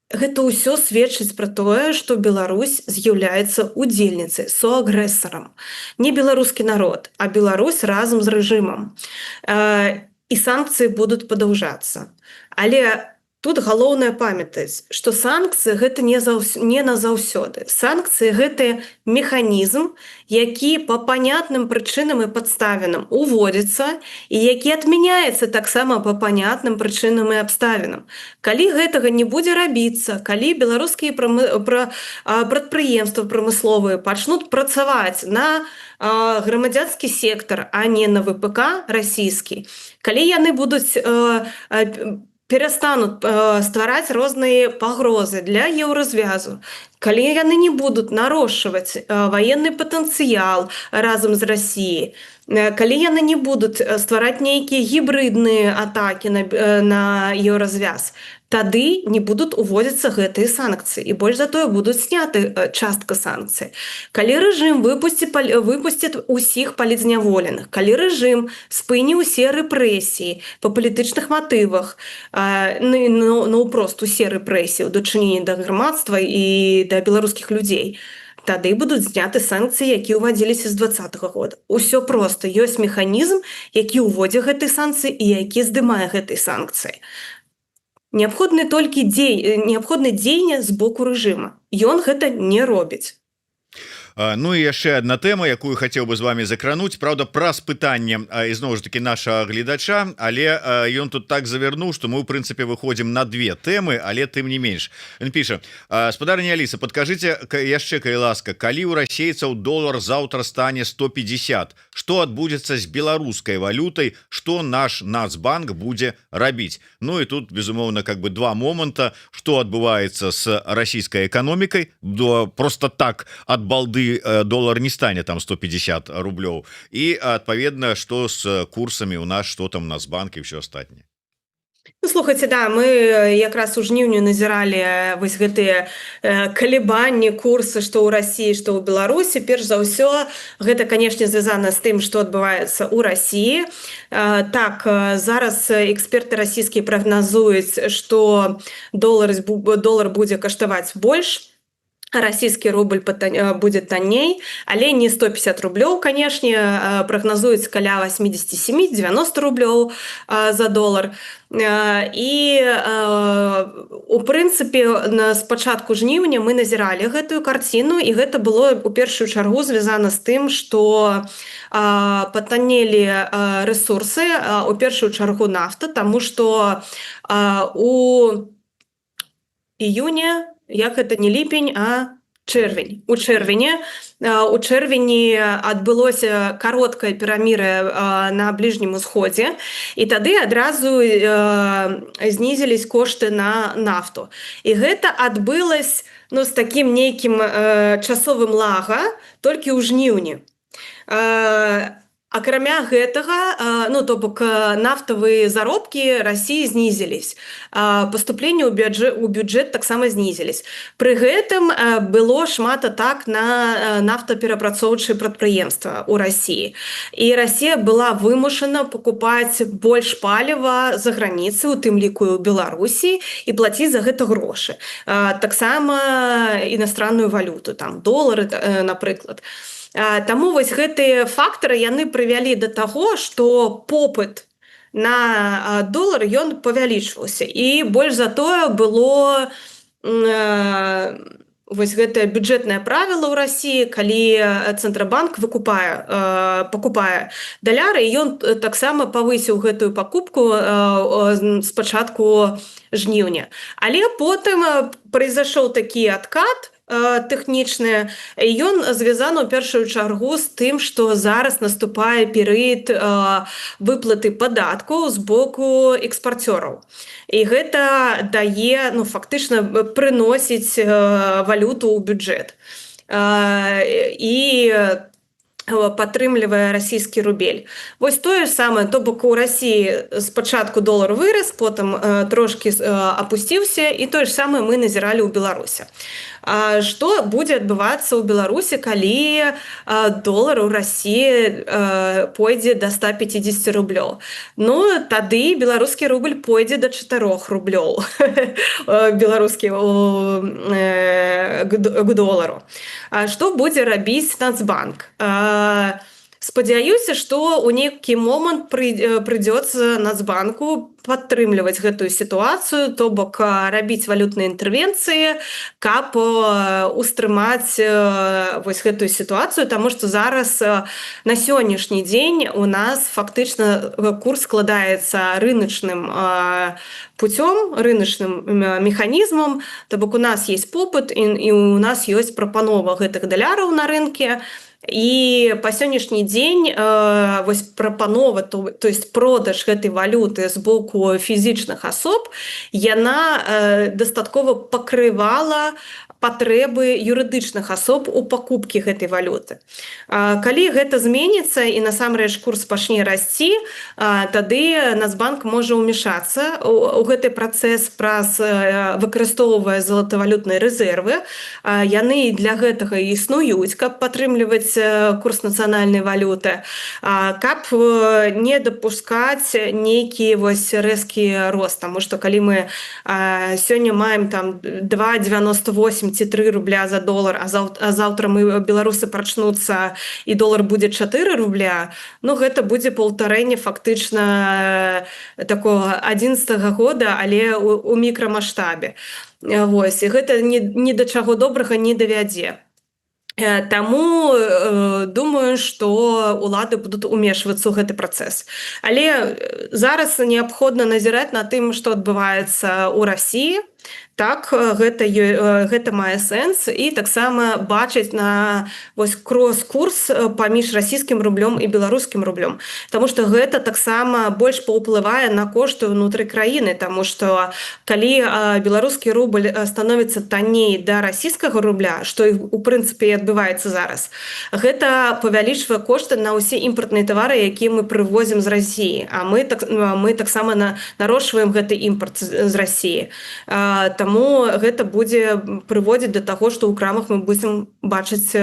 Гэта ўсё сведчыць пра тое, што Беларусь з'яўляецца удзельніцай, соагрэсарам. Не беларускі народ, а Беларусь разам з рэжымам. І санкцыі будуць падаўжацца. Але тут галоўнае памятаць, што санкцыі гэта не назаўсёды. Санкцыі — гэта механізм, які па панятным прычынам і падставінам уводзіцца і які адмяняецца таксама па панятным прычынам і абставінам. Калі гэтага не будзе рабіцца, калі беларускія прадпрыемствы прамысловыя пачнуць працаваць на грамадзянскі сектар, а не на ВПК расійскі, калі яны будуць перастануць ствараць розныя пагрозы для Еўразвязу, калі яны не будуць нарошчваць ваенны патэнцыял разам з Расіяй, калі яны не будуць ствараць нейкія гібрыдныя атакі на Еўразвяз, тады не будуць уводзіцца гэтыя санкцыі, і больш за тое, будуць сняты частка санкцый. Калі рэжым выпусціць усіх палітзняволеных, калі рэжым спыні ўсе рэпрэсіі па палітычных матывах, ну, просто усе рэпрэсіі ў дачыненні да грамадства і да беларускіх людзей, тады будуць зняты санкцыі, якія ўвадзіліся з 20-го года. Усё проста: ёсць механізм, які ўводзіць гэты санкцыі і які здымае гэтай санкцыі. Неабходны дзеянне з боку рэжыма. Ён гэта не робіць. Ну і яшчэ одна тэма, якую хацеў бы з вами закрануць, правда, праз пытанне ізноў ж таки нашага гледача, але ён тут так завернуў, что мы ў прынцыпе выходзім на две тэмы, але тым не менш. Ён піша: «Спадарня Аліса, падкажыце яшчэ, калі ласка, калі ў расейцаў долар заўтра стане 150, что адбудзецца з беларускай валютай, что наш Нацбанк будзе рабіць?» Ну і тут, безумоўна, как бы два моманта: что адбываецца с расійскай эканомікай, до просто так от балды доллар не стане там 150 рублёў, і адпаведна, что с курсамі у нас, что там Нацбанк і все астатняе. Ну, слухайте, да, мы якраз у жніўню назіралі вось гэтыя калібанні курсы што ў Расіі, што ў Беларусі. Перш за ўсё, гэта, канешне, звязана з тым, што адбываецца ў Расіі. Так, зараз эксперты расійскія прагназуюць, што долар будзе каштаваць больш, расійскі рубль будзе танней, але не 150 рублёў, канешне, прагназуюць каля 87-90 рублёў за долар. І у прынцыпе на спачатку жніўня мы назіралі гэтую карціну, і гэта было у першую чаргу звязана з тым, што патаннелі рэсурсы, у першую чаргу нафта, таму што у июне, як это, не ліпень, а чэрвень, у чэрвені адбылося кароткае перамір'е на Бліжнім Усходзе, і тады адразу знізілись кошты на нафту, і гэта адбылось, ну, з такім нейкім часовым лага толькі ў жніўні. Акрамя гэтага, ну, то бок нафтавыя заробкі Расіі знізілись, паступленні ў бюджэт таксама знізілись. Пры гэтым было шмат атак на нафтаперапрацоўчыя прадпрыемства ў Расіі, і Расія была вымушана покупаць больш паліва за граніцы, у тым ліку ў Беларусі, і плаціць за гэта грошы, таксама иностранную валюту, там долары, напрыклад. Таму вось гэтыя фактары, яны прывялі да таго, што попыт на долар, ён павялічваўся, і больш за тое, было Вось гэтае бюджэтнае правіла ў Расіі, калі Цэнтрабанк выкупае, пакупае даляры, і ён таксама павысіў гэтую пакупку з пачатку жніўня. Але потым произошоў такі откат тэхнічны. Ён звязаны ў першую чаргу з тым, што зараз наступае перыяд выплаты падаткаў з боку экспарцёраў. І гэта дае, ну, фактычна прыносіць валюту ў бюджэт і падтрымлівае расійскі рубель. Вось тое ж самае, то бок у Расіі спачатку долар вырас, потым трошкі апусціўся, і тое ж самае мы назіралі ў Беларусі. Што будзе адбывацца ў Беларусі, калі долар у Расіі пойдзе до 150 рублёў? Ну, тады беларускі рубль пойдзе до 4 рублёў беларускі к долару. Што будзе рабіць Нацбанк? Спадзяюся, што ў нейкі момант прыйдзецца Нацбанку падтрымліваць гэтую сітуацыю, то бок рабіць валютныя інтэрвенцыі, каб устрымаць вось гэтую сітуацыю, таму што зараз, на сённяшні дзень, у нас фактычна курс складаецца рыначным путём, рыначным механізмам, то бок у нас есть попыт і у нас ёсць прапанова гэтых даляраў на рынке. І па сённяшні дзень вось прапанова, то есть продаж гэтай валюты з боку фізічных асоб, яна дастаткова пакрывала патрэбы юрыдычных асоб у пакупкі гэтай валюты. Калі гэта зменіцца і насамрэч курс пачне расці, тады Нацбанк можа ўмешацца у гэты працэс праз выкарыстоўвае золотавалютныя рэзервы. Яны для гэтага і існуюць, каб падтрымліваць курс нацыянальнай валюты, каб не дапускаць нейкі вось рэзкі рост. Таму што калі мы сёння маем там 2,98 ці 3 рубля за долар, а заўтра мы, беларусы, прачнуцца і долар будзе 4 рубля, ну, гэта будзе паўтарэнне фактычна такого 11 года, але у мікрамаштабе. Вось, і гэта ні да чаго добрага не давядзе. Таму думаю, што улады будуць умешвацца ў гэты працэс. Але зараз неабходна назіраць на тым, што адбываецца ў Расіі. Так, гэта мае сэнс, і таксама бачыць на вось крос-курс паміж расійскім рублём і беларускім рублём. Таму што гэта таксама больш паўплывае на кошты ўнутры краіны, таму што калі беларускі рубль становіцца танней да расійскага рубля, што і у прынцыпе і адбываецца зараз, гэта павялічвае кошты на ўсе імпартныя тавары, якія мы прывозім з Расіі. А мы таксама нарошчваем гэты імпарт з Расіі. Таму гэта будзе прыводзіць да таго, што ў крамах мы будзем бачыць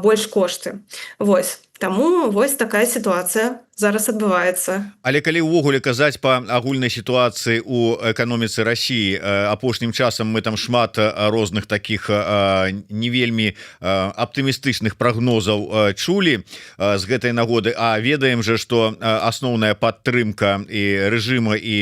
больш кошты. Вось. Таму вось такая сітуацыя зараз адбываецца. Але калі ўвогуле казаць па агульнай сітуацыі у эканоміцы Расіі, апошнім часам мы там шмат розных таких не вельмі аптымістычных прагнозаў чулі з гэтай нагоды. А ведаем же, что асноўная падтрымка і рэжыма, і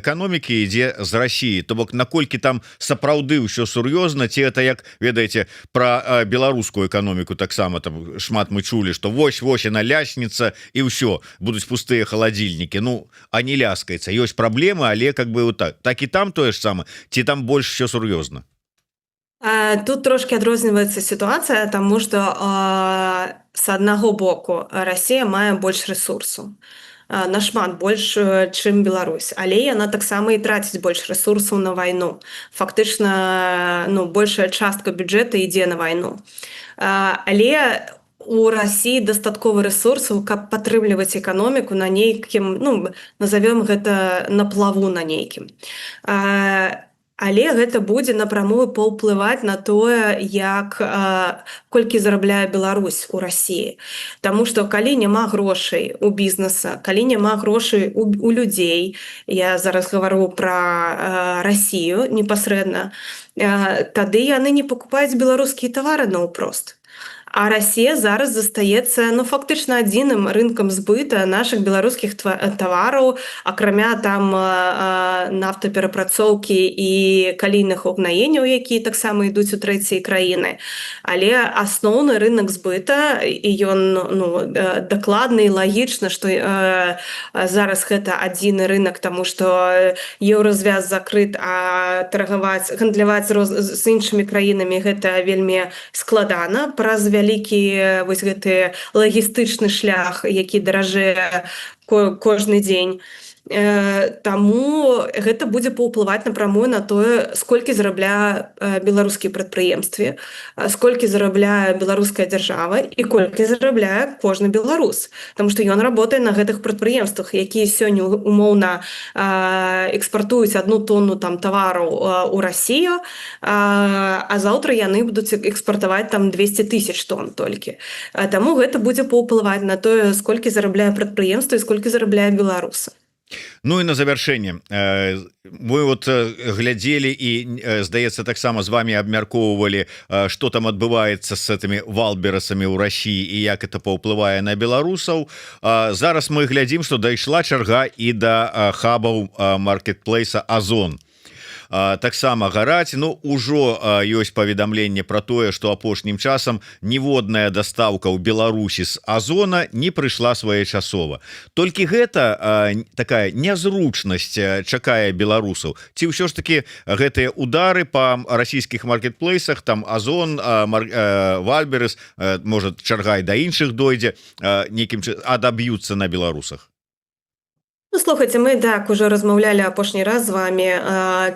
эканомікі ідзе з Расіі. То бок наколькі там сапраўды ўсё сур'ёзна, ці это, як ведаеце, про беларускую эканоміку таксама там шмат мы чулі, что вось-вось яна лясніца і ўсё, будуць пустыя халадзільнікі. Ну, а не ляскаецца, ёсць праблемы, але как бы вот так. Так і там тое ж самае ці там больш все сур'ёзна? Тут трошки адрозніваецца сітуацыя, таму што з аднаго боку Расія мае больш рэсурсу, нашмат больш, чым Беларусь, але яна таксама і траціць больш рэсурсаў на вайну. Фактычна, ну, большая частка бюджэта ідзе на вайну. Але у Расіі дастаткова рэсурсаў, каб падтрымліваць эканоміку на нейкім, ну, назовём гэта, на плаву на нейкім. Але гэта будзе напрамую паўплываць на тое, як колькі зарабляе Беларусь у Расіі. Таму што калі няма грошай у бізнеса, калі няма грошай у людзей, я зараз гавару пра Расію непасрэдна, тады яны не пакупаюць беларускія тавары наўпрост. А Расія зараз застаецца, ну, фактычна адзіным рынкам збыта нашых беларускіх тавараў, акрамя там нафтаперапрацоўкі і калійных угнаенняў, якія таксама ідуць у трэція краіны. Але асноўны рынок збыта, і ён, ну, дакладны і лагічна, што зараз гэта адзіны рынок, таму што Еўразвяз закрыт, а таргаваць, гандляваць з іншымі краінамі гэта вельмі складана праз вялікі вось гэты лагістычны шлях, які даражэе кожны дзень. Таму гэта будзе паўплываць напрамую на тое, сколькі зарабляе беларускія прадпрыемствы, сколькі зарабляе беларуская дзяржава і колькі зарабляе кожны беларус. Таму што ён работае на гэтых прадпрыемствах, якія сёння умоўна экспартуюць 1 тонну там тавару ў Расію, а заўтра яны будуць экспартаваць там 200 тысяч тонн толькі. Таму гэта будзе паўплываць на тое, сколькі зарабляе прадпрыемства і сколькі зарабляе беларусы. Ну і на завяршэнне, мы вот глядзелі і, здаецца, таксама з вами абмяркоўвалі, что там адбываецца с этими Вайлдберысамі ў России і як это паўплывае на беларусаў. Зараз мы глядзім, что дайшла чарга і да хабаў маркетплейса Озон, таксама гараць. Ну, ужо ёсць паведамленне про тое, что апошнім часам ніводная дастаўка ў Беларусі з Азона не прыйшла своечасова. Толькі гэта такая нязручнасць чакае беларусаў ці ўсё ж таки гэтыя удары по расійскіх маркетплейсах, там Озон, Вайлдберыс, может, чарга і да іншых дойдзе, нейкім адаб'юцца на беларусах? Ну, слухайте, мы так уже размаўлялі апошні раз з вами,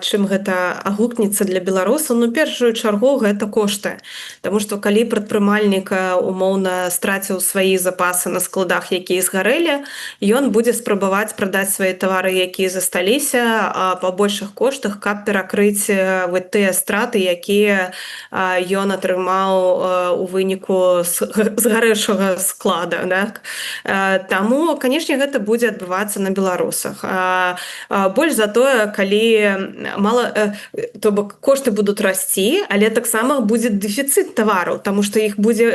чым гэта агукнецца для беларусаў. Ну, першую чаргу гэта кошты. Таму што калі прадпрымальнік умоўна страціў свае запасы на складах, якія згарэлі, ён будзе спрабаваць прадаць свае тавары, якія засталіся, па большых коштах, каб перакрыць вот тыя страты, якія ён атрымаў у выніку згарэшага склада. Так? Таму, канешне, гэта будзе адбывацца на беларусах. Больш за тое, калі мала, то бок кошты будуць расці, але таксама будзе дэфіцыт тавараў, таму што іх будзе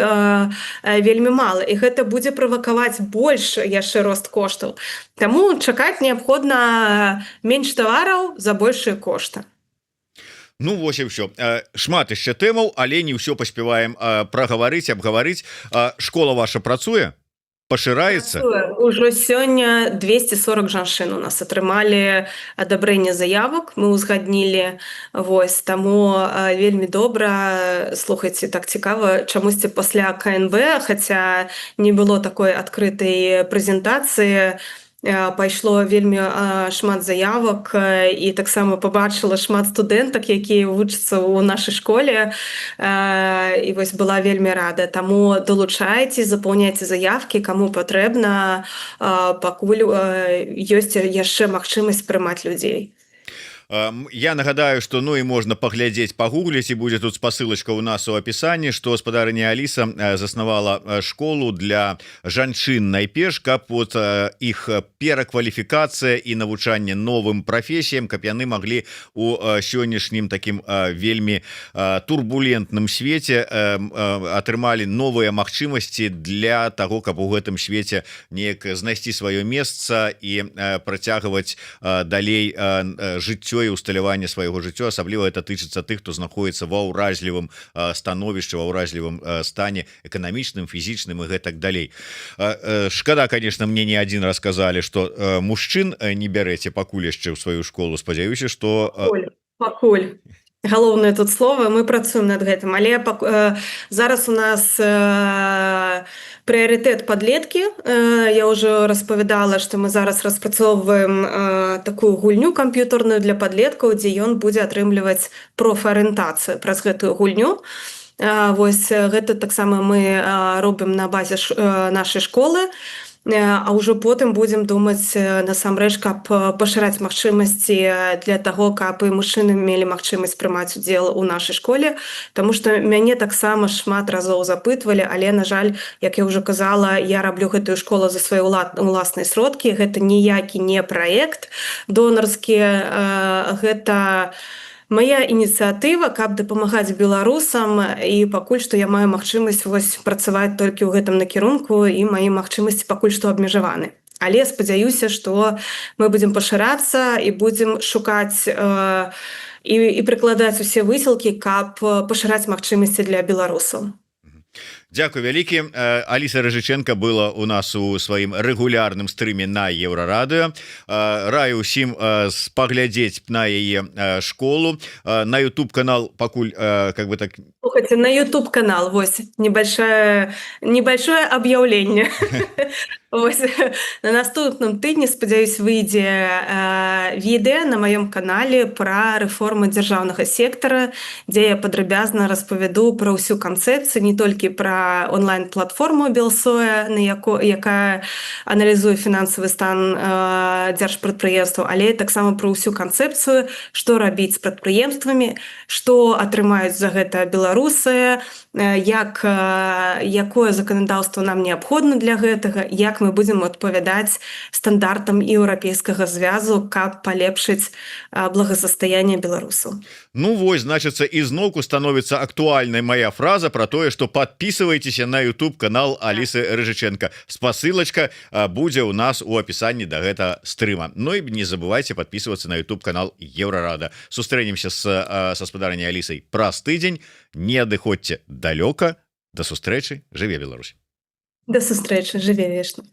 вельмі мала, і гэта будзе правакаваць больш яшчэ рост коштаў. Таму чакаць неабходна менш тавараў за большыя кошты. Ну вось і ўсё. Шмат яшчэ тэмаў, але не ўсё паспяваем прагаварыць, абгаварыць. Школа ваша працуе, пашыраецца? Ужо сёння 240 жанчын у нас атрымалі адабрэнне заявак, мы ўзгаднілі. Вось таму вельмі добра. Слухайце, так цікава, чамусьці пасля КНБ, хаця не было такой адкрытай прэзентацыі, пайшло вельмі шмат заявак, і таксама пабачыла шмат студэнтак, якія вучацца ў нашай школе, і вось была вельмі рада. Таму долучайце, запаўняйце заявкі, каму патрэбна, пакуль ёсць яшчэ магчымасць прымаць людзей. Я нагадаю, что, ну, і можна паглядзець, пагугліць, і будзе тут спасылочка у нас у опісанні, что спадарыня Аліса заснавала школу для жанчын найперш, каб вот іх перакваліфікацыя і навучанне новым прафесіям, каб яны маглі у сённяшнім таким вельмі турбулентным свеце атрымалі новыя магчымасці для того, каб у гэтым свеце неяк знайсці сваё месца і працягваць далей жыццё і усталяванне свайго жыцця. Асабліва это тычыцца тых, хто знаходіцца ва ўразлівым становішчы, ва ўразлівым стане эканамічным, фізічным і гэтак далей. Шкада, конечно, мне не один раз сказали, что мужчын не бярэце пакуль яшчэ ў сваю школу. Спадзяюся, что Пакуль, пакуль. Галоўнае тут слова: мы працуем над гэтым, але зараз у нас прыярытэт падлеткі. Я ўжо распавядала, што мы зараз распрацоўваем такую гульню камп'ютарную для падлеткаў, дзе ён будзе атрымліваць профарыентацыю праз гэтую гульню. Вось гэта таксама мы робім на базе нашай школы. А ўжо потым будзем думаць насамрэч, каб пашыраць магчымасці для таго, каб і мужчыны мелі магчымасць прымаць удзел у нашай школе. Таму што мяне таксама шмат разоў запытвалі, але, на жаль, як я ўжо казала, я раблю гэтую школу за свае ўласныя сродкі. Гэта ніякі не праект донарскі, гэта Моя ініцыятыва, каб дапамагаць беларусам, і пакуль што я маю магчымасць вось працаваць толькі ў гэтым накірунку, і мае магчымасці пакуль што абмежаваны. Але спадзяюся, што мы будзем пашырацца і будзем шукаць і прыкладаць усе высілкі, каб пашыраць магчымасці для беларусаў. Дзякуй вялікі. Аліса Рыжыченко была у нас у сваім рэгулярным стрыме на Еўрарадыё. Раю усім паглядзець на яе школу на YouTube канал, пакуль как бы так. Слухайте, на YouTube канал вось небольшое объявление. Вось, на наступным тыдні, спадзяюсь, выйдзе відэа на маём канале пра рэформы дзяржаўнага сектара, дзе я падрабязна распавяду пра ўсю канцэпцыю, не толькі пра онлайн-платформу Белсоя, на яко, якая аналізуе фінансавы стан дзяржпрадпрыемстваў, але таксама пра ўсю канцэпцыю, што рабіць з прадпрыемствамі, што атрымаюць за гэта беларусы, якое заканадаўства нам неабходна для гэтага, як мы будзем адпавядаць стандартам Еўрапейскага звязу, каб палепшыць благосостояние беларусаў. Ну вось, значится, ізноўку становится актуальной моя фраза про тое, что подписывайтесь на YouTube канал Алисы Рыжиченко. Спасылочка будзе у нас у опісанні до гэта стрыма. Ну и не забывайте подписываться на YouTube канал Еўрарадыё. Сустрэнемся с спадарыняй Алісай праз тыдзень. Не адыходзьце далёка. Да сустрэчы. Жыве Беларусь! Да сустрэчы, жыве вечна!